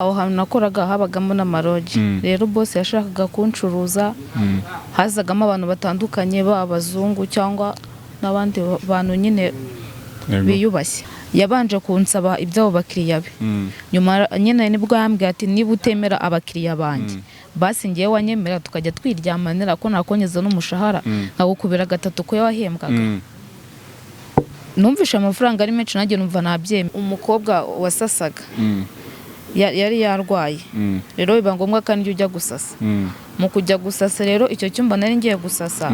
Aho hantu nakoraga habagamo n'amarogi. Rero boss yashakaga kuncuruza. Hazagamo abantu batandukanye, baba abazungu cyangwa n'abandi bantu nyine biyubashye. Yabanje kunsaba iby'abo bakiriya be. Nyuma nyine nibwo yambwiye ati: "Niba utemera abakiriya banjye, basi ngewe wanyemera tukajya twiryamanira, ko nakongeza n'umushahara nkagukubira gatatu ko wahembwaga." Numvishe amafaranga ari menshi, nanjye numva nabyemera. Umukobwa wasasaga yari yarwaye. Rero biba ngombwa kandi ujya gusasa. Mu kujya gusasa rero, icyo cyumba nari ngiye gusasa,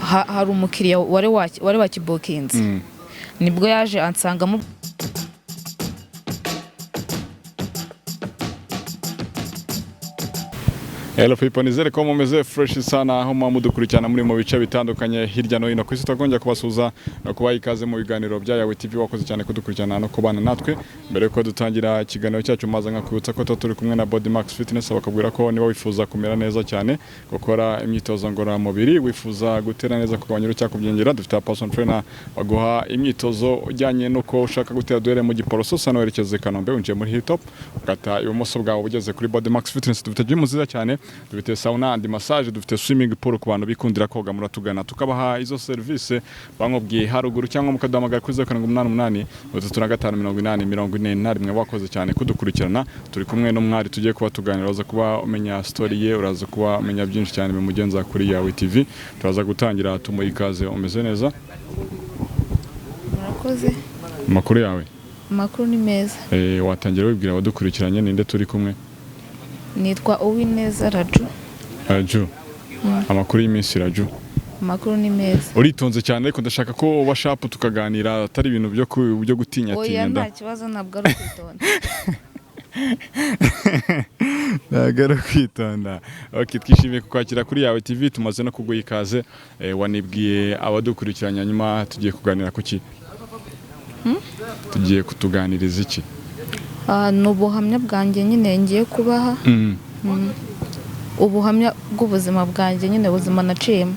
hari umukiriya wari wakibukinze. Nibwo yaje ansangamo. Hello people, nizere ko mumeze fresh sana aho muba mudukurikirana muri mu bice bitandukanye hirya no hino ku isi. Tukongera kubasuhuza no kubaha ikaze mu biganiro bya Yawe TV. Wakoze cyane kudukurikirana no kubana natwe. Mbere yuko dutangira ikiganiro cyacu, maze nkakwibutsa ko tuba turi kumwe na Body Max Fitness, bakabwira ko niba wifuza kumera neza cyane, gukora imyitozo ngororamubiri, wifuza gutera neza, kugabanya ibiro cyangwa kubyongera, dufite personal trainer baguha imyitozo ujyanye n'uko ushaka gutera. Duhere mu Giporoso, usa n'uwerekeza i Kanombe, winjiye muri Hilltop, ukata ibumoso bwawe ugeze kuri Body Max Fitness. Dufite gym nziza cyane, dufite sauna and massage, dufite swimming pool ku bantu bikundira koga. Muratugana tukabaha izo serivisi bamubwiye haruguru, cyangwa mukaduhamagara kuri 0788 35 80 41. Wakoze cyane kudukurikirana. Turi kumwe n'umwari tugiye kuba tuganira. Uraza kuba umenya story ye, uraza kuba umenya byinshi cyane bimugenza kuri Yawe TV. Turaza gutangira tumuha ikaze. Umeze neza? Murakoze. Amakuru yawe? Amakuru ni meza. Watangira wibwira abadukurikiranye, ninde turi kumwe? Nitwa Uwineza Raju. Raju, amakuru y'iminsi, Raju? Amakuru ni meza. Uritonze cyane, ariko ndashaka ko uba sharp tukaganira, atari ibintu byo gutinya Oya. tinya nda. Nta kibazo, ntabwo ari ukwitonda. Ntabwo ari ukwitonda. Okay, twishimiye kukwakira kuri Yawe TV, tumaze no kuguha ikaze. Wanibwiye abadukurikiranye, nyuma tugiye kuganira ku ki? Tugiye kutuganiriza iki? Ah, ni ubuhamya bwanjye nyine ngiye kubaha. Ubuhamya bw'ubuzima bwanjye nyine, ubuzima naciyemo.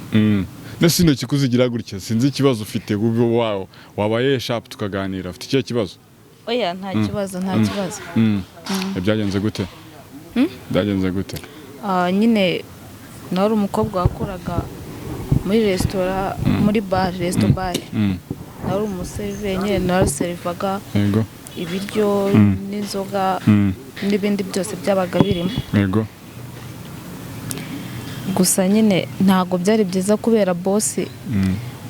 Nese intoki kuzigira gutya? Sinzi ikibazo ufite. Ube wawe wabaye sharp tukaganira. Ufite ikihe kibazo? Oya, nta kibazo, nta kibazo. Byagenze gute? Byagenze gute? Ah, nyine nari umukobwa wakoraga muri resitora, muri bare, resto bar. Nari umuseriveri nyine, naraserivaga ibiryo n'inzoga n'ibindi byose byabaga birimo. Gusa nyine ntabwo byari byiza kubera boss,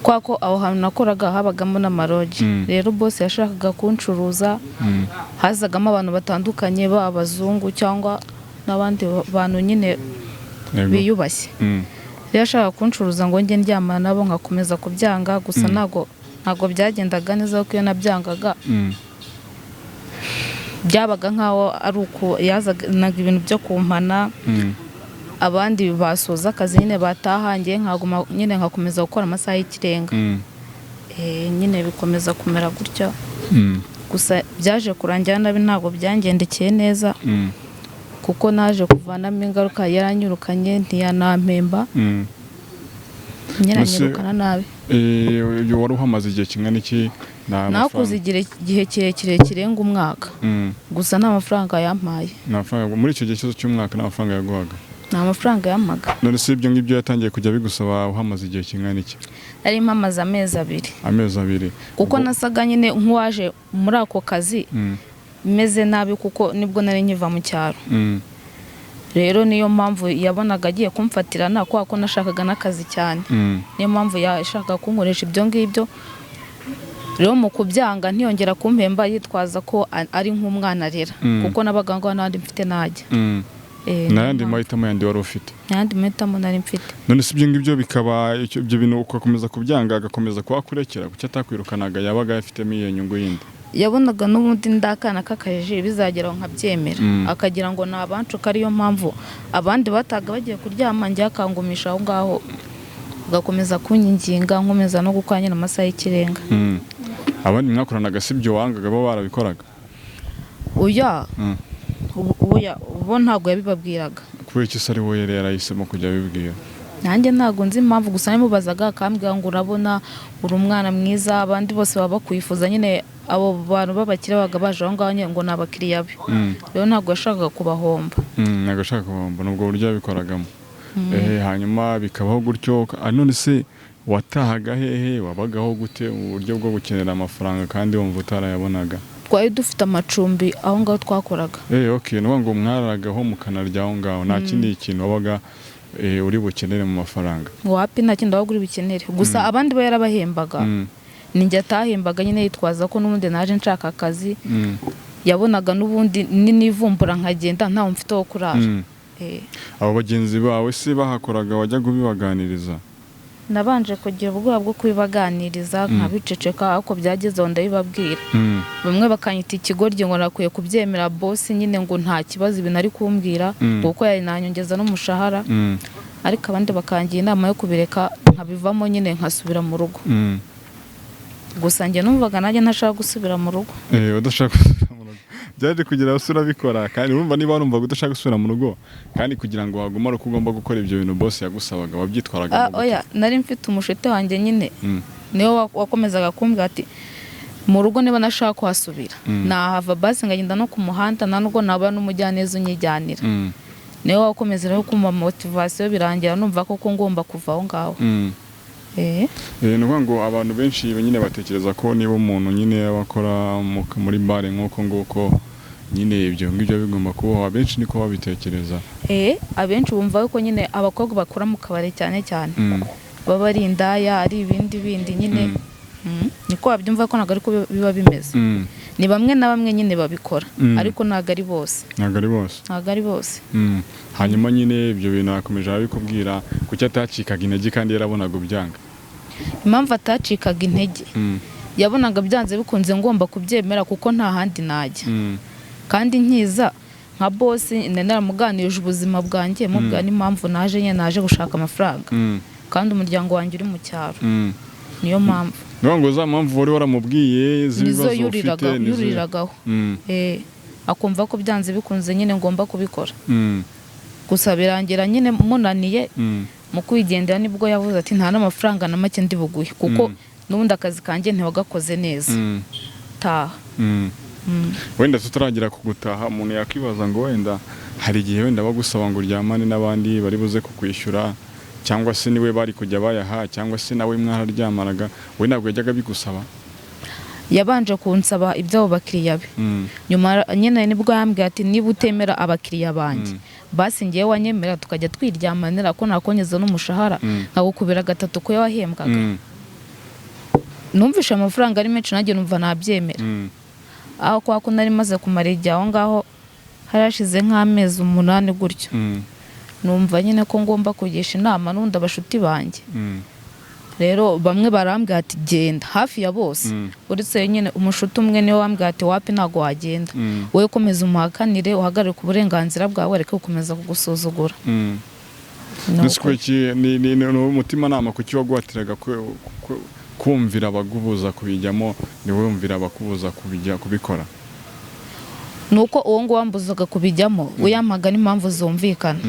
kwa ko aho hantu nakoraga habagamo n'amarogi. Rero boss yashakaga kuncuruza. Hazagamo abantu batandukanye, baba abazungu cyangwa n'abandi bantu nyine biyubashye. Rero yashakaga kuncuruza ngo njye ndyamana nabo, nkakomeza kubyanga. Gusa ntabwo byagendaga neza, kuko iyo nabyangaga byabaga nkaho ari uku yazanaga ibintu byo kumpana. Abandi basoza akazi nyine bataha, njye nkaguma nyine nkakomeza gukora amasaha y'ikirenga. Nyine bikomeza kumera gutyo. Gusa byaje kurangira nabi, ntabwo byangendekeye neza, kuko naje kuvanamo ingaruka. Yaranyirukanye, ntiyanampemba. Nyine anyirukana nabi. Ibyo wari uhamaze igihe kingana iki? Nta Nakoze igihe kirekire kirenga umwaka. Gusa nta mafaranga yampaye. Nta mafaranga muri icyo gihe cyose cy'umwaka, nta mafaranga yaguhaga? Nta mafaranga yampaga. None se ibyo ngibyo yatangiye kujya bigusaba uhamaze igihe kingana iki? Nari mpamaze amezi 2. Amezi 2. Kuko nasaga nyine nk'uwaje muri ako kazi meze nabi, kuko nibwo nari nkiva mu cyaro. Rero niyo mpamvu yabonaga agiye kumfatirana, kubera ko nashakaga n'akazi cyane. Niyo mpamvu yashakaga kunkoresha ibyo ngibyo. Rero mu kubyanga, ntiyongera kumpemba, yitwaza ko ari nk'umwana arera, kuko nabaga ngo n'abandi mfite najya. Nta yandi mahitamo yandi wari ufite? Nta yandi mahitamo nari mfite. None se ibyo ngibyo bikaba ibyo bintu ugakomeza kubyanga, agakomeza kuhakurekera, kuki atakwirukanaga? Yabaga afitemo iyo nyungu yindi? Yabonaga n'ubundi ndakana k'akajiji, bizageraho nkabyemera. Akagira ngo ni abancuka. Ariyo mpamvu abandi bataga bagiye kuryama, njye akangumisha aho ngaho, agakomeza kunyinginga, nkomeza no gukora nyine amasaha y'ikirenga. Abandi mwakoranaga si ibyo wangaga bo barabikoraga? Oya. Oya, bo ntabwo yabibabwiraga. Kubera iki se ari wowe yari yarahisemo kujya abibwira? Nanjye ntabwo nzi impamvu, gusa namubazaga akambwira ngo urabona uri umwana mwiza, abandi bose baba bakwifuza nyine, abo bantu b'abakire babaga baje aho ngaho nyine ngo ni abakiriya be. Rero ntabwo yashakaga kubahomba. Ntabwo ashaka kubahomba, ni ubwo buryo yabikoragamo. Hanyuma bikabaho gutyo. None se watahaga hehe, wabagaho gute mu buryo bwo gukenera amafaranga kandi wumva utarayabonaga? Twari dufite amacumbi aho ngaho twakoraga. Okay, ni ukuvuga ngo mwararagaho mukanarya aho ngaho, nta kindi kintu wabaga uri bukenere mu mafaranga? Wapi, nta kindi wabaga uri bukenere, gusa abandi bo yarabahembaga. Ninjye atahembaga nyine, yitwaza ko n'ubundi naje nshaka akazi. Yabonaga n'ubundi nivumbura nkagenda ntawe mfite wo kurara. Abo bagenzi bawe se bahakoraga wajyaga ubibaganiriza? Nabanje kugira ubwoba bwo kubibaganiriza, nkabiceceka, ariko byageze aho ndabibabwira. Bamwe bakanyita ikigoryi ngo nakwiye kubyemera boss nyine, ngo nta kibazo ibintu ari kumbwira, kuko yari nanyongeza n'umushahara. Ariko abandi bakangira inama yo kubireka, nkabivamo nyine, nkasubira mu rugo. Gusa njye numvaga nanjye ntashaka gusubira mu rugo. Udashaka gusubira mu rugo, byaje kugira aho urabikora, kandi urumva niba warumvaga udashaka gusubira mu rugo, kandi kugira ngo wagume ari uko ugomba gukora ibyo bintu boss yagusabaga, wabyitwaraga gute? Oya, nari mfite umushuti wanjye nyine, niwe wakomezaga kumbwira ati mu rugo niba nashaka kuhasubira nahava basi nkagenda no ku muhanda, nta nubwo naba n'umujyaneza unyijyanira. Niwe wakomeza rero kumpa motivation, birangira numva koko ngomba kuva aho ngaho. Ni ukuvuga ngo abantu benshi nyine batekereza ko niba umuntu nyine yaba akora muri bare nk'uko nguko nyine, ibyo ngibyo bigomba kubaho, abenshi niko babitekereza. Abenshi bumva ko nyine abakobwa bakora mu kabari cyane cyane baba ari indaya, ari ibindi bindi nyine. Niko babyumva ko ntabwo ariko biba bimeze. Ni bamwe na bamwe nyine babikora, ariko ntabwo ari bose. Ntabwo ari bose. Ntabwo ari bose. Hanyuma nyine ibyo bintu yakomeje arabikubwira, kuki atacikaga intege kandi yarabonaga ubyanga? Impamvu atacikaga intege, yabonaga byanze bikunze ngomba kubyemera kuko nta handi najya. Kandi nkiza nka boss nari naramuganirije ubuzima bwanjye, mubwira n'impamvu naje nyine, naje gushaka amafaranga kandi umuryango wanjye uri mu cyaro. Niyo mpamvu. Ni ukuvuga ngo za mpamvu wari waramubwiye Nizo z'ibibazo ufite nizo yuriragaho. Akumva ko byanze bikunze nyine ngomba kubikora. Gusa birangira nyine munaniye. Mu kwigendera nibwo yavuze ati nta n'amafaranga na make ndi buguhe, kuko n'ubundi akazi kanjye ntiwagakoze neza, taha. Wenda tutaragera ku gutaha, umuntu yakwibaza ngo wenda hari igihe wenda bagusaba ngo uryamane n'abandi bari buze kukwishyura, cyangwa se niwe bari kujya bayaha, cyangwa se nawe mwararyamanaga, we ntabwo yajyaga bigusaba? Yabanje kunsaba iby'abo bakiriya be. Nyuma nyine nibwo yambwiye ati niba utemera abakiriya banjye, basi ngewe wanyemera tukajya twiryamanira, ko nakongeza n'umushahara, nkagukubira gatatu ko wahembwaga. Numvishe amafaranga ari menshi, nanjye numva nabyemera. Aho kwa ko nari maze kumara igihe aho ngaho, hari hashize nk'amezi 8 gutyo, numva nyine ko ngomba kugisha inama n'undi abashuti banjye. Rero bamwe barambwira ati genda, hafi ya bose, uretse nyine umushuti umwe niwe wambwira ati wapi, ntabwo wagenda, wowe komeza umuhakanire, uhagarare ku burenganzira bwawe, areke gukomeza kugusuzugura. Ni Ese uko. Kuki ni umutimanama kuki waguhatiraga kumvira abagubuza kubijyamo, ntiwumvira abakubuza kubijya kubikora? Ni uko uwo nguwo wambuzaga kubijyamo we yampaga n'impamvu zumvikana.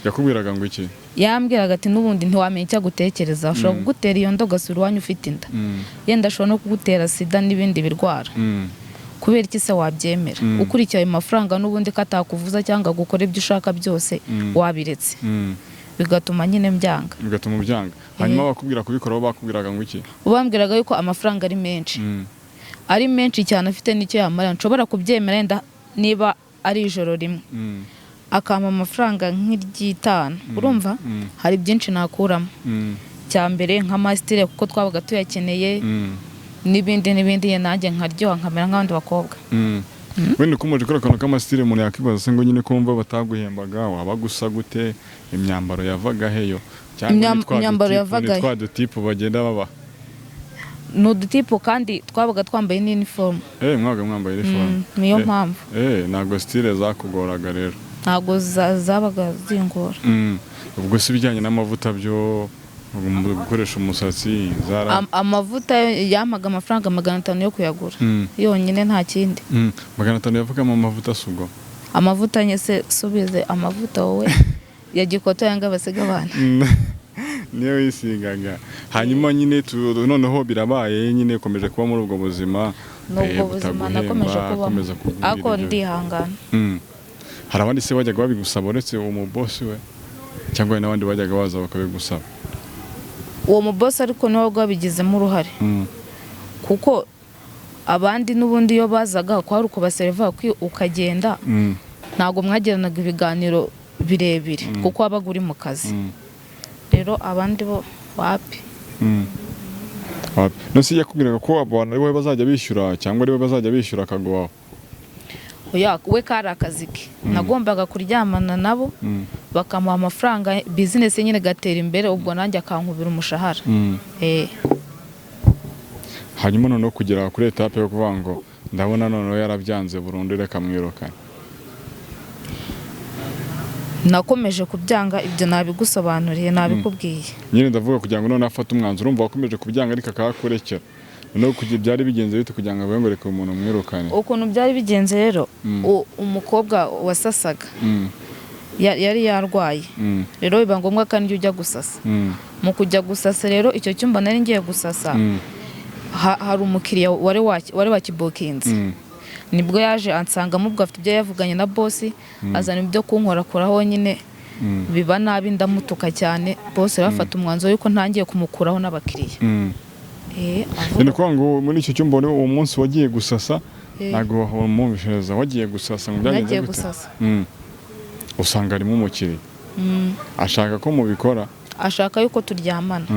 Yakubwiraga ngo iki? Yambwiraga ati n'ubundi ntiwamenya icyo agutekereza, ashobora kugutera iyo nda ugasubira iwanyu ufite inda, yenda ashobora no kugutera sida n'ibindi birwara. Kubera iki se wabyemera? Ukurikiye ayo mafaranga n'ubundi ko atakuvuza cyangwa gukora ibyo ushaka byose, wabiretse. Bigatuma nyine mbyanga. Bigatuma ubyanga. Hanyuma bakubwira kubikora bo bakubwiraga ngo iki? Bambwiraga yuko amafaranga ari menshi, ari menshi cyane, afite n'icyo yamara, nshobora kubyemera yenda niba ari ijoro rimwe, akampa amafaranga nk'iry'itanu, urumva hari byinshi nakuramo. Cya mbere nk'amasitire, kuko twabaga tuyakeneye, n'ibindi n'ibindi, nanjye nkaryoha nkamera nk'abandi bakobwa. Wenda ukomeje kuri akantu k'amasitire, umuntu yakwibaza se ngo nyine kumva bataguhembaga waba gusa gute, imyambaro yavaga heyo, cyangwa ni twa Imyambaro dutipu- yavaga ni he? twa dutipu bagenda baba? Ni udutipu, kandi twabaga twambaye n'inifomu. Mwabaga mwambaye uniform? Niyo mpamvu. Ntabwo style zakugoraga rero? Ntabwo zabaga zingora. Ubwo se ibijyanye n'amavuta byo mu gukoresha umusatsi zara? Amavuta yampaga amafaranga 500 yo kuyagura yonyine, nta kindi. 500 yavugamo amavuta si ubwo? Amavuta nye se subize amavuta wowe ya gikoto yanga basiga abana. Niyo wisigaga. Hanyuma nyine noneho birabaye nyine, ukomeje kuba muri ubwo buzima. N'ubwo buzima butaguhemba, nakomeje kubamo, akomeza kukubwira ariko ibyo. ndihangana. Hari abandi se bajyaga babigusaba uretse uwo mubosi we, cyangwa hari n'abandi bajyaga baza bakabigusaba? Uwo mubosi ariko niwe wabigizemo uruhare, kuko abandi n'ubundi iyo bazaga kwari ukubasereva ukagenda. Ntabwo mwagiranaga ibiganiro birebire kuko wabaga uri mu kazi. Rero abandi bo wapi. Wapi. None se yakubwiraga ko abantu ari wowe bazajya bishyura, cyangwa ari we bazajya bishyura akaguhaho? Oya, we kari akazi ke, nagombaga kuryamana nabo bakamuha amafaranga, bizinesi nyine igatera imbere, ubwo nanjye akankubira umushahara. Hanyuma noneho kugera kuri étape yo kuvuga ngo ndabona noneho yarabyanze burundu, reka mwirukane. Nakomeje kubyanga, ibyo nabigusobanuriye, nabikubwiye. Nyine ndavuga kugira ngo noneho afate umwanzuro. Urumva wakomeje kubyanga ariko akahakurekera, noneho kugira byari bigenze bite kugira ngo avuge ngo reka umuntu mwirukane? Ukuntu byari bigenze rero, umukobwa wasasaga yari yarwaye. Rero biba ngombwa kandi ujya gusasa. Mu kujya gusasa rero, icyo cyumba nari ngiye gusasa, hari umukiriya wari wakibukinze. Nibwo yaje ansangamo, ubwo afite ibyo yavuganye na bosi, azana ibyo kunkorakoraho nyine. Biba nabi, ndamutuka cyane. Bosi rero afata umwanzuro yuko ntangiye kumukuraho n'abakiriya. Ni Avuga ukuvuga ngo muri icyo cyumba uwo munsi wagiye gusasa, ntabwo wamwumvishiriza, wagiye gusasa ngo byagenze Nagiye gute? gusasa. Usanga harimo umukiriya, ashaka ko mubikora. Ashaka yuko turyamana.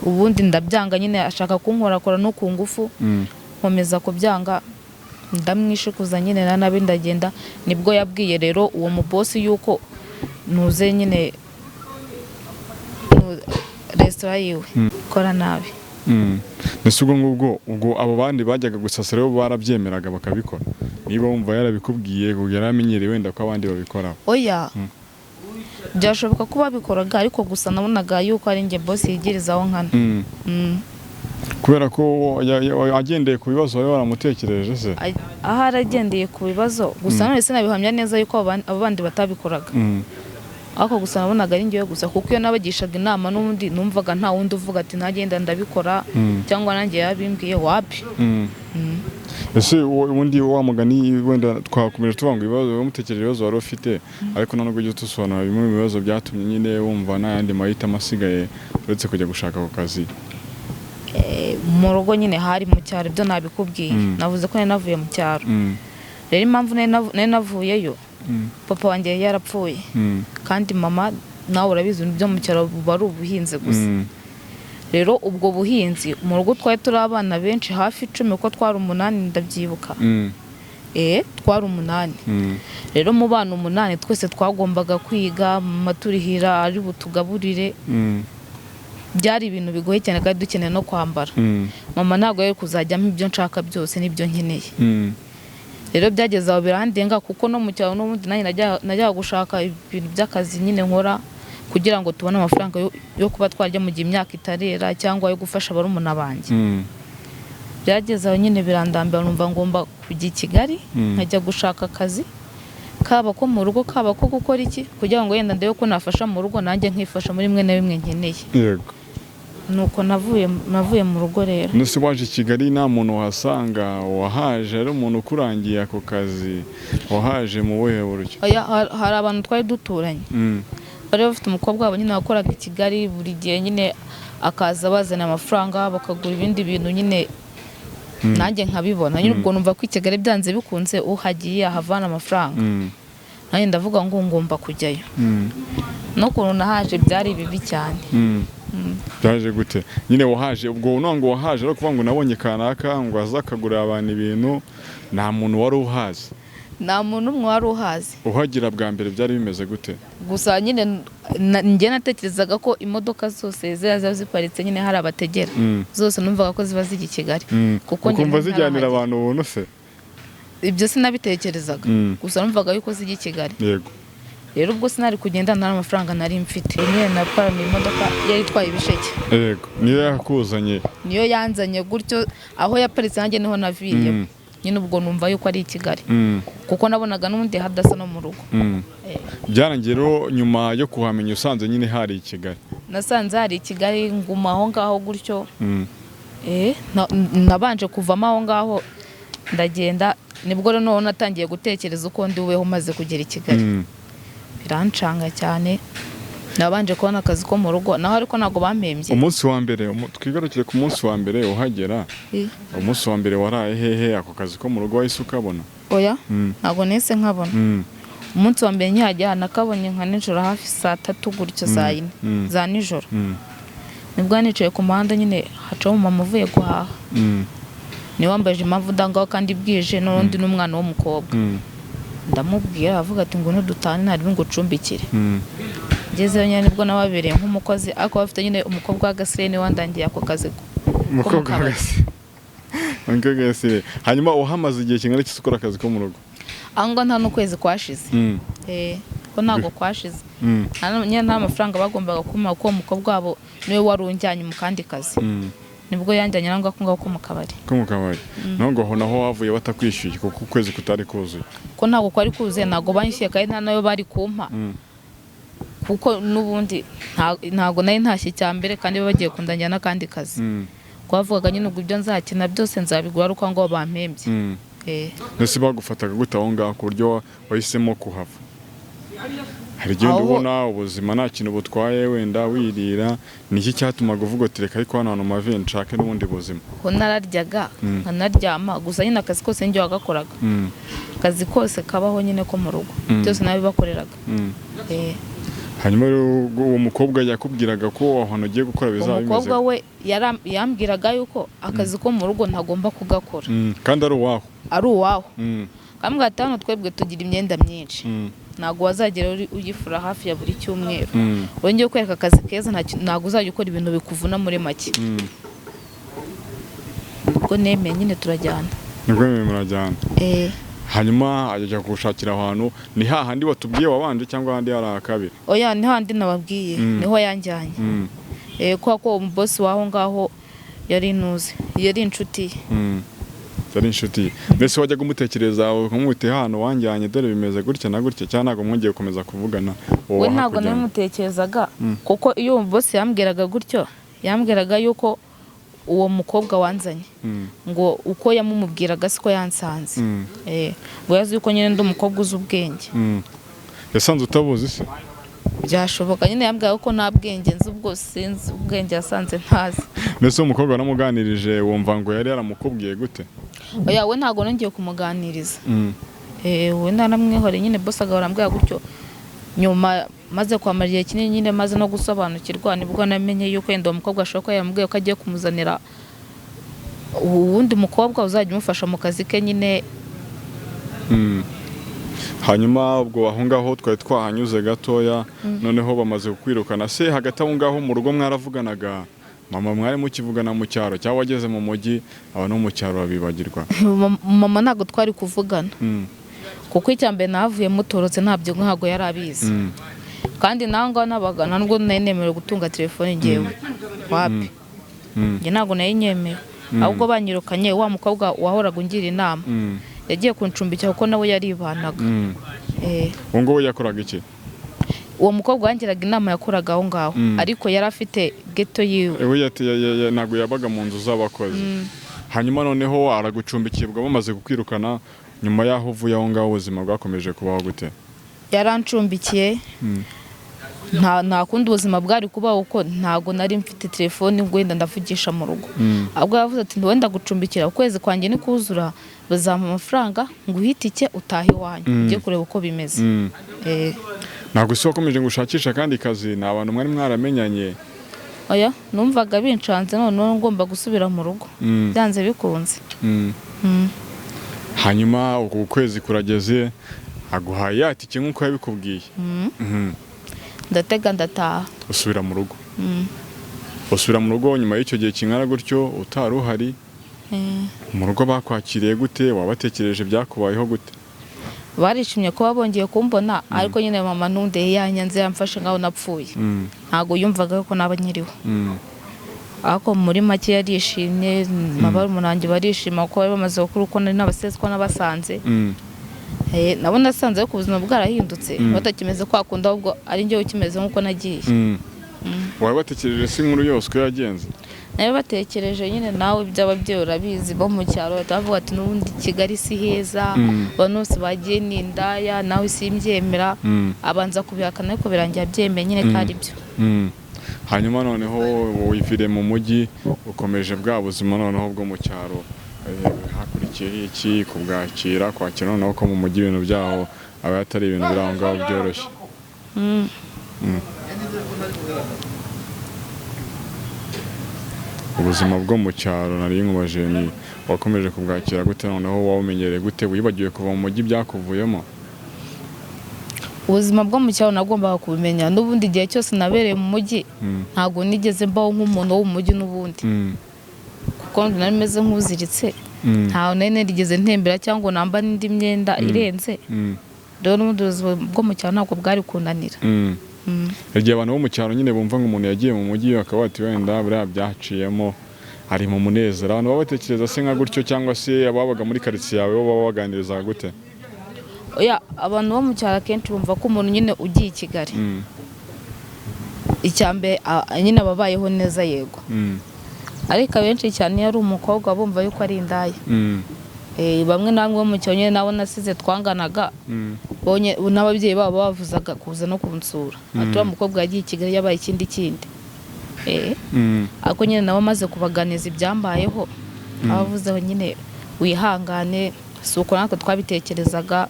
Ubundi ndabyanga nyine, ashaka kunkorakora no ku ngufu. Nkomeza kubyanga, ndamwishikuza nyine na nabi, ndagenda. Nibwo yabwiye rero uwo mubosi yuko nuze nyine resitora yiwe ikora nabi. Mbese ubwo ngubwo ubwo abo bandi bajyaga gusasa rero barabyemeraga bakabikora, niba wumva yarabikubwiye ngo yaramenyereye wenda ko abandi babikoraho? Oya, byashoboka ko babikoraga, ariko gusa nabonaga yuko ari njye bosi yigirizaho nkana. Kubera ko agendeye ku bibazo wari waramutekereje se? Ahari agendeye ku bibazo gusa, none sinabihamya neza yuko abo bandi batabikoraga. Ariko gusa nabonaga ari njyewe gusa, kuko iyo nabagishaga inama n'ubundi numvaga nta wundi uvuga ati ntagenda ndabikora, cyangwa nanjye yabimbwiye, wapi. Ese ubundi wa mugani wenda twakomeje tuvuga ngo ibibazo wamutekereje, ibibazo wari ufite, ariko none ujya udusobanurira bimwe mu bibazo byatumye nyine wumva nta yandi mahitamo asigaye uretse kujya gushaka ako kazi. Mu rugo nyine hari mu cyaro, ibyo nabikubwiye. Navuze ko nari navuye mu cyaro. Rero impamvu nari navuyeyo, papa wanjye yari yarapfuye, kandi mama nawe urabizi, ibintu byo mu cyaro buba ari ubuhinzi gusa. Rero ubwo buhinzi, mu rugo twari turi abana benshi, hafi 10, kuko twari 8, ndabyibuka. Twari 8. Rero mu bana 8 twese twagombaga kwiga, mama turihira ari butugaburire. Byari ibintu bigoye cyane, kandi dukeneye no kwambara. Mama ntabwo yari kuzajyamo ibyo nshaka byose n'ibyo nkeneye. Rero byageze aho birandenga, kuko no mu cyaro n'ubundi nanjye najyaga gushaka ibintu by'akazi nyine nkora kugira ngo tubone amafaranga yo kuba twarya mu gihe imyaka itarera, cyangwa yo gufasha barumuna banjye. Byageze aho nyine birandambira, numva ngomba kujya i Kigali, nkajya gushaka akazi, kaba ko mu rugo, kaba ko gukora iki, kugira ngo wenda ndebe ko nafasha mu rugo, nanjye nkifasha muri bimwe na bimwe nkeneye. Nuko navuye mu rugo rero. None waje i Kigali nta muntu wahasanga, wahaje ari umuntu ukurangiye ako kazi, wahaje mu buhe buryo? Oya, hari abantu twari duturanye bari bafite umukobwa wabo nyine wakoraga i Kigali, buri gihe nyine akaza bazana amafaranga bakagura ibindi bintu nyine, nanjye nkabibona nyine. Ubwo numva ko i Kigali byanze bikunze uhagiye ahavana amafaranga. Nanjye ndavuga ngo ngomba kujyayo. N'ukuntu nahaje byari bibi cyane. Byaje gute nyine wahaje ubwo ngo wahaje ari ukuvuga ngo nabonye kanaka ngo aze akagurira abantu ibintu, nta muntu wari uhazi? Nta muntu umwe wari uhazi. Uhagira bwa mbere byari bimeze gute? Gusa nyine njye natekerezaga ko imodoka zose ziba ziparitse nyine hari abategera, zose numvaga ko ziba zijya i Kigali. Kuko njye Ukumva zijyanira ntarahagera. abantu ubuntu se? Ibyo sinabitekerezaga. Gusa numvaga yuko zijya i Kigali. Rero ubwo sinari kugenda nta amafaranga nari mfite. Nyine naparamiye imodoka yari itwaye ibisheke. Yego, niyo yakuzanye? Niyo yanzanye gutyo, aho yaparitse nanjye niho naviriye. Nyine ubwo numva yuko ari i Kigali, kuko nabonaga n'ubundi hadasa no mu rugo. Byarangiye rero nyuma yo kuhamenya usanze nyine hari i Kigali? Nasanze hari i Kigali, nguma aho ngaho gutyo. Nabanje kuvamo aho ngaho ndagenda, nibwo noneho natangiye gutekereza uko ndi bubeho maze kugera i Kigali. Birancanga cyane. Nabanje kubona akazi ko mu rugo naho, ariko ntabwo bampembye. Umunsi wa mbere, twigarukire ku munsi wa mbere uhagera. Umunsi wa mbere waraye hehe? Ako kazi ko mu rugo wahise ukabona? Oya, ntabwo nahise nkabona. Umunsi wa mbere nkihagera nakabonye nka nijoro, hafi saa 3 gutyo, saa 4 za nijoro. Nibwo nicaye ku muhanda nyine, hacaho umumama uvuye guhaha. Niwe wambaje impamvu ndangaho kandi bwije, n'undi n'umwana w'umukobwa. Ndamubwira, avuga ati ngwino dutane, ntari ngucumbikire. Ngezeyo nyine nibwo nababereye nk'umukozi, ariko bafite nyine umukobwa w'agasirene wandangiye ako kazi ko mu Umukobwa kabari. W'agasire. Hanyuma uhamaze igihe kingana iki ukora akazi ko mu rugo? Aho ngaho nta n'ukwezi kwashize. Ko ntabwo kwashize. Nyine nta mafaranga bagombaga kumpa, kuko uwo mukobwa wabo niwe wari unjyanye mu kandi kazi. Nibwo yanjyanye aho ngaho ko mu kabari. Ko mu kabari. Naho ngo aho naho wavuye batakwishyuye kuko ukwezi kutari kuzuye? Ko ntabwo kwari kuzuye, ntabwo banyishyuye, kandi nta nayo bari kumpa. Kuko n'ubundi ntabwo nari ntashye icya mbere, kandi bagiye kundangira n'akandi kazi. Twavugaga nyine ubwo ibyo nzakina byose nzabigura ari uko ngo bampembye. Mbese bagufataga gute aho ngaho ku buryo wahisemo kuhava? Hari igihe ubona ubuzima nta kintu butwaye, wenda wirira. Ni iki cyatumaga uvuga uti reka ariko hano hantu mpave nshake n'ubundi buzima? Ko nararyaga nkanaryama gusa nyine, akazi kose njye wagakoraga. Akazi kose kabaho nyine ko mu rugo, byose nabibakoreraga. Hanyuma rero uwo mukobwa yakubwiraga ko aho hantu ugiye gukora bizaba bimeze? Umukobwa we yambwiraga yuko akazi ko mu rugo ntagomba kugakora. Kandi ari uwaho? Ari uwaho. Kambwira ati hano twebwe tugira imyenda myinshi, ntabwo wazagera uyifura hafi ya buri cyumweru. Wongeye kwereka akazi keza, ntabwo uzajya ukora ibintu bikuvuna muri make. Ubwo nemeye nyine turajyana. Nibwo mwemeye murajyana. Hanyuma ajya kugushakira ahantu, ni hahandi watubwiye wabanje cyangwa ahandi hari akabiri? Oya, ni handi nababwiye. Niho yanjyanye. Kubera ko umubosi w'aho ngaho yari intuzi, yari inshuti ye. Yari inshuti ye. Mbese wajyaga umutekereza ukamwita hano wanjyanye dore bimeze gutya na gutya, cyangwa ntabwo mwongeye gukomeza kuvugana uwo We ntabwo wahakujyanye? nabimutekerezaga, kuko iyo uwo bosi yambwiraga gutyo, yambwiraga yuko uwo mukobwa wanzanye ngo uko yamumubwiraga siko yansanze. Ngo yazi yuko nyine ndi umukobwa uzi ubwenge. Yasanze utabuzi se? Byashoboka nyine, yambwiraga ko nta bwenge nzi, ubwo sinzi ubwenge yasanze ntazi. Mbese uwo mukobwa waramuganirije, wumva ngo yari yaramukubwiye gute? Oya, we ntabwo nongeye kumuganiriza. We naramwihoreye nyine, boss agahora ambwira gutyo. Nyuma maze kwamara igihe kinini nyine, maze no gusobanukirwa, nibwo namenye yuko wenda uwo mukobwa ashobora kuba yaramubwiye ko agiye kumuzanira uwundi mukobwa uzajya umufasha mu kazi ke nyine. Hanyuma ubwo aho ngaho twari twahanyuze gatoya, noneho bamaze kukwirukana se, hagati aho ngaho mu rugo mwaravuganaga? Mama mwari mukivugana mu cyaro, cyangwa wageze mu mujyi abantu bo mu cyaro babibagirwa? Mama ntabwo twari kuvugana, kuko icya mbere nahavuye mutorotse, ntabyo ntabwo yari abizi. Kandi naho ngaho nabaga nta nubwo nari nemerewe gutunga telefone ngewe, wapi. Njye ntabwo nari nyemewe, ahubwo banyirukanye wa mukobwa wahoraga ungira inama yagiye kuncumbikira, kuko nawe yaribanaga. Uwo nguwo yakoraga iki? Uwo mukobwa wangiraga inama yakoraga aho ngaho, ariko yari afite geto yiwe. We ntabwo yabaga mu nzu z'abakozi. Hanyuma noneho aragucumbikiye, ubwo bamaze kukwirukana, nyuma y'aho uvuye aho ngaho ubuzima bwakomeje kubaho gute? Yarancumbikiye. Nta kundi ubuzima bwari kubaho, kuko ntabwo nari mfite telefone ngo wenda ndavugisha mu rugo. Ahubwo yavuze ati wenda gucumbikira, ukwezi kwanjye nikuzura bazampa amafaranga ngo uhitike utahe iwanyu, ujye kureba uko bimeze. Ntabwo se wakomeje ngo ushakishe akandi kazi? Ni abantu mwari mwaramenyanye? Oya, numvaga bincanze, noneho ngomba gusubira mu rugo byanze bikunze. Hanyuma uku kwezi kurageze, aguhaye ya tike nk'uko yabikubwiye. Ndatega ndataha. Usubira mu rugo. Usubira mu rugo nyuma y'icyo gihe kingana gutyo utari uhari. Mu rugo bakwakiriye gute? Wabatekereje byakubayeho gute? Barishimye kuba bongeye kumbona, ariko nyine mama ntunde yanyanze, yamfashe nkaho napfuye. Ntabwo yumvaga ko naba nkiriho. Ariko muri make yarishimye, barumuna banjye barishima kuko bari bamaze gukura, uko nari nabaseze ko nabasanze. Nabo nasanze ko ubuzima bwarahindutse, batakimeze kwa kundi, ahubwo ari njyewe ukimeze nk'uko nagiye. Waba batekereje se inkuru yose uko yagenze? Nayo batekereje nyine, nawe iby'ababyeyi urabizi bo mu cyaro, bahita bavuga ati n'ubundi Kigali si heza, abantu bose bagiye ni indaya, nawe simbyemera. Abanza kubihakana ariko birangira abyemeye nyine ko ari byo. Hanyuma noneho wivire mu mujyi, ukomeje bwa buzima noneho bwo mu cyaro. Hakurikiyeho iki kubwakira, kwakira noneho ko mu mujyi ibintu byaho aba atari ibintu biri aho ngaho byoroshye? Ubuzima bwo mu cyaro nari nkubaje ni wakomeje kubwakira gute, noneho wawumenyereye gute, wibagiwe kuva mu mujyi byakuvuyemo? Ubuzima bwo mu cyaro nagombaga kubimenya n'ubundi, igihe cyose nabereye mu mujyi ntabwo nigeze mbaho nk'umuntu wo mu mujyi n'ubundi, kuko nari meze nk'uziritse, ntawe nari narigeze ntembera cyangwa ngo nambare indi myenda irenze. Rero n'ubundi ubuzima bwo mu cyaro ntabwo bwari kunanira. Igihe abantu bo mu cyaro nyine bumva ngo umuntu yagiye mu mujyi bakaba bati wenda buriya byaciyemo ari mu munezero, abantu baba batekereza se nka gutyo, cyangwa se ababaga muri karitsiye yawe bo baba baganiriza gute? Oya, abantu bo mu cyaro akenshi bumva ko umuntu nyine ugiye i Kigali, icya mbere nyine aba abayeho neza, yego, ariko abenshi cyane iyo ari umukobwa bumva yuko ari indaya. Bamwe na bamwe bo mu cyaro nyine nabo nasize twanganaga, n'ababyeyi babo bavuzaga kuza no kunsura, ati uriya mukobwa yagiye i Kigali yabaye ikindi kindi. Ariko nyine nabo maze kubaganiza ibyambayeho, abavuzeho nyine wihangane, si uko natwe twabitekerezaga.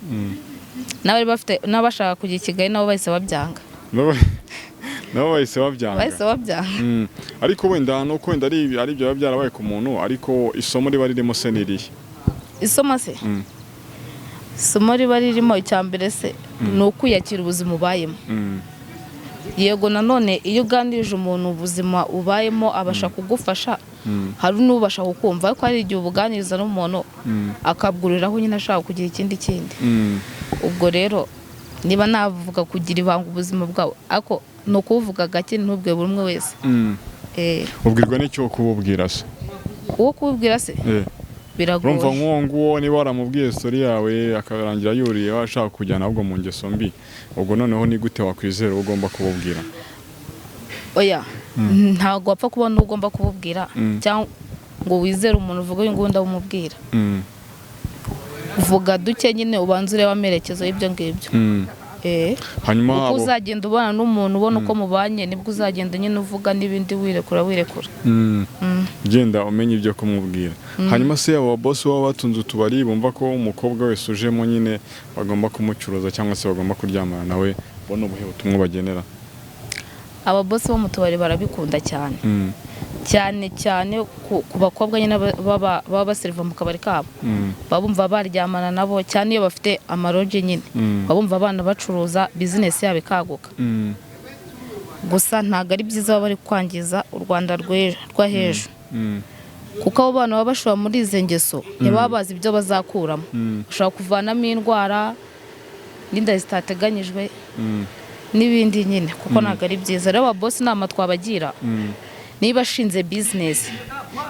N'abari bafite n'abashaka kujya i Kigali nabo bahise babyanga. Nabo bahise babyanga. Bahise babyanga. Ariko wenda nuko wenda ari ibyo biba byarabaye ku muntu, ariko isomo riba ririmo se ni irihe? Isomo se? Isomo riba ririmo icya mbere se ni ukwiyakira ubuzima ubayemo. Yego, nanone iyo uganirije umuntu ubuzima ubayemo abasha kugufasha, hari n'ubasha kukumva, ariko hari igihe ubuganiriza n'umuntu akabwuriraho nyine ashaka kugira ikindi kindi. Ubwo rero niba navuga kugira ibanga ubuzima bwawe, ariko ni ukubuvuga gake ntubwe buri umwe wese. Ubwirwa n'icyo kububwira se? Uwo kububwira se? Biragoye. Urumva nk'uwo nguwo niba waramubwiye story yawe akarangira yuriye ashaka kujyana ahubwo mu ngeso mbi, ubwo noneho ni gute wakwizera uwo ugomba kububwira? Oya, ntabwo wapfa kubona uwo ugomba kububwira cyangwa ngo wizere umuntu uvuga uyu nguyu ndawumubwira. Vuga duke nyine, ubanze urebe amerekezo y'ibyo ngibyo. Hanyuma uko uzagenda ubana n'umuntu ubona uko mubanye, nibwo uzagenda nyine uvuga n'ibindi wirekura wirekura. Ugenda umenya ibyo kumubwira. Hanyuma se abo boss baba batunze utubari bumva ko umukobwa wese ujemo nyine bagomba kumucuruza cyangwa se bagomba kuryamana nawe, bona ubuhe butumwa bagenera? Aba boss bo mu tubari barabikunda cyane. Cyane cyane ku bakobwa nyine baba baseriva mu kabari kabo, baba bumva baryamana nabo, cyane iyo bafite amaroje nyine, baba bumva abana bacuruza bizinesi yabo ikaguka. Gusa ntabwo ari byiza, baba bari kwangiza u Rwanda rwa h'ejo, kuko abo bana baba bashobora muri izi ngeso ntibaba bazi ibyo bazakuramo, bashobora kuvanamo indwara n'inda zitateganyijwe n'ibindi nyine, kuko ntabwo ari byiza. Rero aba boss inama twabagira, niba ashinze bizinesi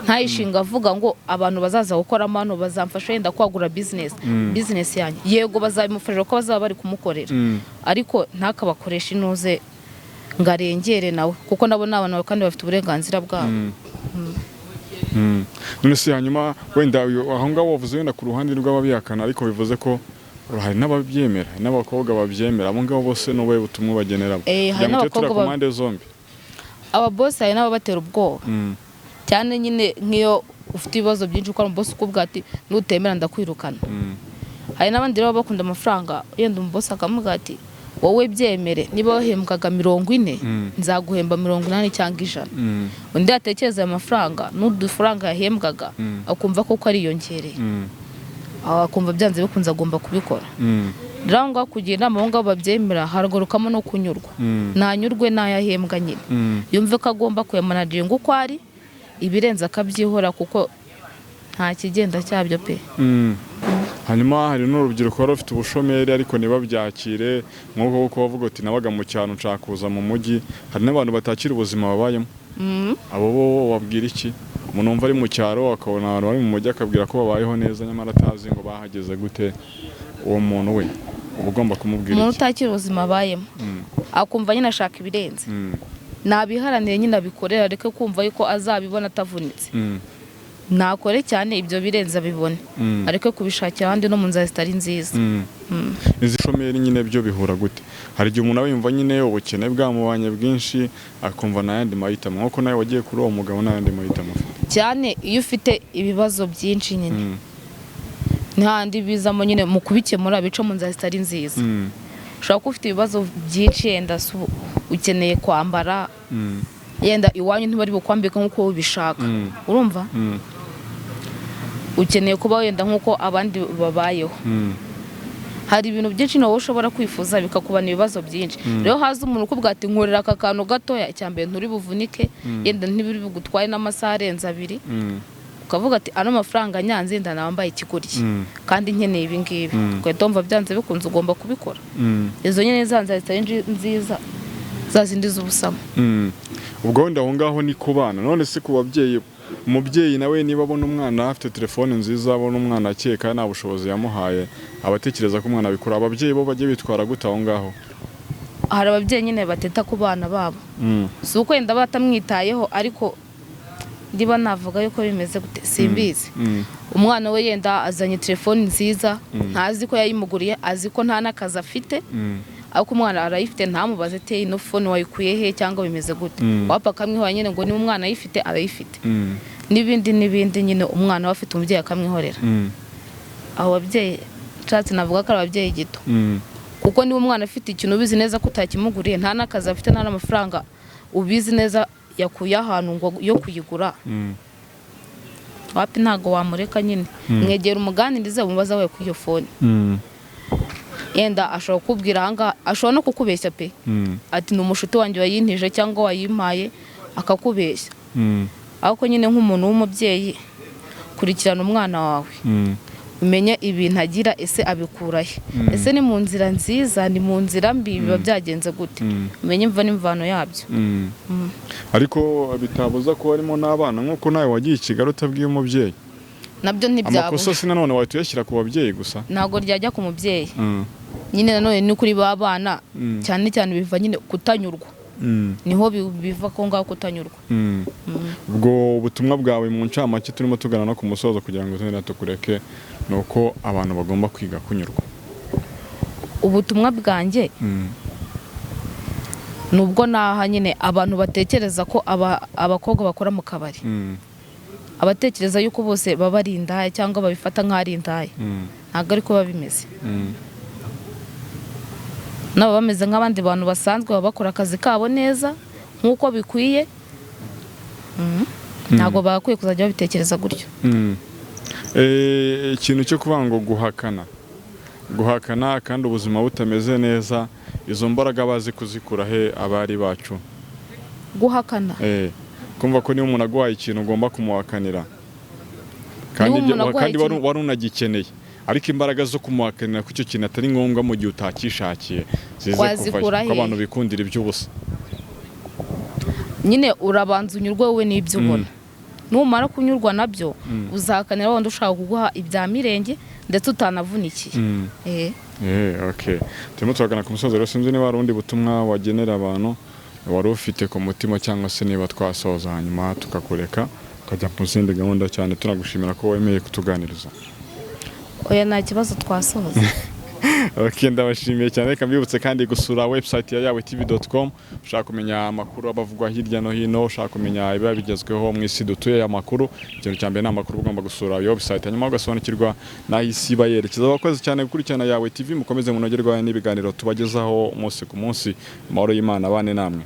ntayishinga avuga ngo abantu bazaza gukoramo hano bazamfasha yenda kwagura bizinesi yanjye, yego bazabimufasha kuko bazaba bari kumukorera, ariko ntakabakoreshe inuze ngo arengere nawe, kuko nabo ni abantu kandi bafite uburenganzira bwabo. None se hanyuma wenda aho ngaho wavuze wenda ku ruhande rw'ababihakana, ariko bivuze ko hari n'ababyemera, hari n'abakobwa babyemera, abo ngabo bose n'ubuhe butumwa bagenera? Hari n'abakobwa ku mpande zombi. Aba boss hari n'ababatera ubwoba cyane nyine, nk'iyo ufite ibibazo byinshi ukora umuboss ukubwira ati nutemera ndakwirukana. Hari n'abandi rero bakunda amafaranga, yenda umuboss akamubwira ati wowe byemere, niba wahembwaga 40 nzaguhemba 80 cyangwa 100. Undi yatekereza ayo mafaranga n'udufaranga yahembwaga akumva koko ariyongereye, akumva byanze bikunze agomba kubikora. Rero aho ngaho kugira inama abo ngabo babyemera, haragarukamo no kunyurwa, nanyurwe n'ayahembwa nyine, yumve ko agomba kuyamanaginga uko ari, ibirenze akabyihora kuko nta kigenda cyabyo pe. Hanyuma hari n'urubyiruko rwari rufite ubushomeri ariko ntibabyakire, nk'uko kuko bavuga ati nabaga mu cyaro nshaka kuza mu mujyi, hari n'abantu batakira ubuzima babayemo. Abo bo babwira iki? Umuntu wumva ari mu cyaro akabona abantu bari mu mujyi akabwira ko babayeho neza nyamara atazi ngo bahageze gute, uwo muntu we uba ugomba kumubwira Umuntu iki? utakira ubuzima abayemo akumva nyine ashaka ibirenze. Nabiharanire nyine, abikorera, areke kumva yuko azabibona atavunitse. Nakore cyane, ibyo birenze abibone, areke kubishakira ahandi no mu nzira zitari nziza. Izi shomeri nyine byo bihura gute? Hari igihe umuntu aba yumva nyine ubukene bwamubanye bwinshi, akumva nta yandi mahitamo, nk'uko nawe wagiye kuri uwo mugabo nta yandi mahitamo ufite. Cyane iyo ufite ibibazo byinshi nyine, n'ahandi bizamo nyine mu kubikemura bica mu nzira zitari nziza. Ushobora kuba ufite ibibazo byinshi, yenda se ubu ukeneye kwambara, yenda iwanyu ntibari bukwambike nk'uko ubishaka, urumva? Ukeneye kuba wenda nk'uko abandi babayeho. Hari ibintu byinshi nawe ushobora kwifuza bikakubana ibibazo byinshi. Rero haza umuntu ukubwira ati: "Nkorera aka kantu gatoya." Icya mbere, nturi buvunike, yenda ntibiri bugutwaye n'amasaha arenze 2, ukavuga ati: "Ano mafaranga nyanze ndanambaye ikigoryi, kandi nkeneye ibi ngibi." Ugahita wumva byanze bikunze ugomba kubikora. Izo nyine za nzira zitari nziza, za zindi z'ubusamo. Ubwo wenda aho ngaho ni ku bana. None se ku babyeyi, umubyeyi nawe niba abona umwana afite telefone nziza, abona umwana akeka nta bushobozi yamuhaye, aba atekereza ko umwana abikora, ababyeyi bo bajye bitwara gute aho ngaho? Hari ababyeyi nyine bateta ku bana babo. Si uko wenda batamwitayeho, ariko niba navuga yuko bimeze gute simbizi. Umwana we yenda azanye telefoni nziza, ntazi ko yayimuguriye, azi ko nta n'akazi afite, ariko umwana arayifite, ntamubaze ati: "Ino phone wayikuye he?" cyangwa "Bimeze gute?" Wapfa akamwihora nyine ngo niba umwana ayifite, arayifite. N'ibindi n'ibindi nyine, umwana we afite umubyeyi akamwihorera. Abo babyeyi nshatse navuga ko ari ababyeyi gito, kuko niba umwana afite ikintu ubizi neza ko utakimuguriye, nta n'akazi afite, nta n'amafaranga ubizi neza yakuye ahantu ngo yo kuyigura, wapi, ntabwo wamureka nyine. Mwegera, umuganirize, umubaze aho yakuye iyo phone. Yenda ashobora kukubwira ahangaha, ashobora no kukubeshya pe, ati: "Ni umushuti wanjye wayintije cyangwa wayimpaye," akakubeshya. Ariko nyine nk'umuntu w'umubyeyi, kurikirana umwana wawe, umenye ibintu agira, ese abikura he? Ese ni mu nzira nziza, ni mu nzira mbi, biba byagenze gute? Umenye imva n'imvano yabyo. Ariko bitabuza ko harimo n'abana, nk'uko nawe wagiye i Kigali utabwiye umubyeyi. Nabyo ntibyabura. Amakosa si nanone wahita uyashyira ku babyeyi gusa. Ntabwo ryajya ku mubyeyi nyine, nanone ni kuri ba bana. Cyane cyane biva nyine kutanyurwa, niho biva ko ngaho kutanyurwa. Ubwo ubutumwa bwawe mu ncamake, turimo tugana no ku musozo kugira ngo tugende tukureke, ni uko abantu bagomba kwiga kunyurwa. Ubutumwa bwanjye nubwo naha nyine abantu batekereza ko abakobwa bakora mu kabari, abatekereza yuko bose baba ari indaya cyangwa babifata nk'aho ari indaya, ntabwo ariko biba bimeze. Nabo bameze nk'abandi bantu basanzwe, baba bakora akazi kabo neza nk'uko bikwiye. Ntabwo bagakwiye kuzajya babitekereza gutyo. Ikintu cyo kuvuga ngo guhakana kandi ubuzima butameze neza, izo mbaraga bazi kuzikura he abari bacu? Guhakana? Kumva ko niba umuntu aguhaye ikintu ugomba kumuhakanira, kandi Niba umuntu aguhaye kandi ikintu- wari unagikeneye, ariko imbaraga zo kumuhakanira ko icyo kintu atari ngombwa mu gihe utakishakiye zize kuva he? Wazikura Ko abantu hehe? bikundira iby'ubusa. Nyine urabanza unyurwe wowe n'ibyo ubona. Numara kunyurwa nabyo, uzahakanira wundi ushaka kuguha ibya mirenge ndetse utanavunikiye. Okay. Turimo turagana ku musozo rero, sinzi niba hari ubundi butumwa wagenera abantu wari ufite ku mutima, cyangwa se niba twasoza hanyuma tukakureka ukajya mu zindi gahunda, cyane tunagushimira ko wemeye kutuganiriza. Oya, nta kibazo, twasoza. Okay, ndabashimiye cyane. Reka mbibutse kandi gusura website ya yawetv.com, ushaka kumenya amakuru abavugwa hirya no hino, ushaka kumenya ibiba bigezweho mu isi dutuye, amakuru, ikintu cya mbere ni amakuru. Ugomba gusura iyo website hanyuma ugasobanukirwa n'aho isi iba yerekeza. Abakozi cyane gukurikirana Yawe TV, mukomeze munogerwa n'ibiganiro tubagezaho umunsi ku munsi. Amahoro y'Imana abane namwe.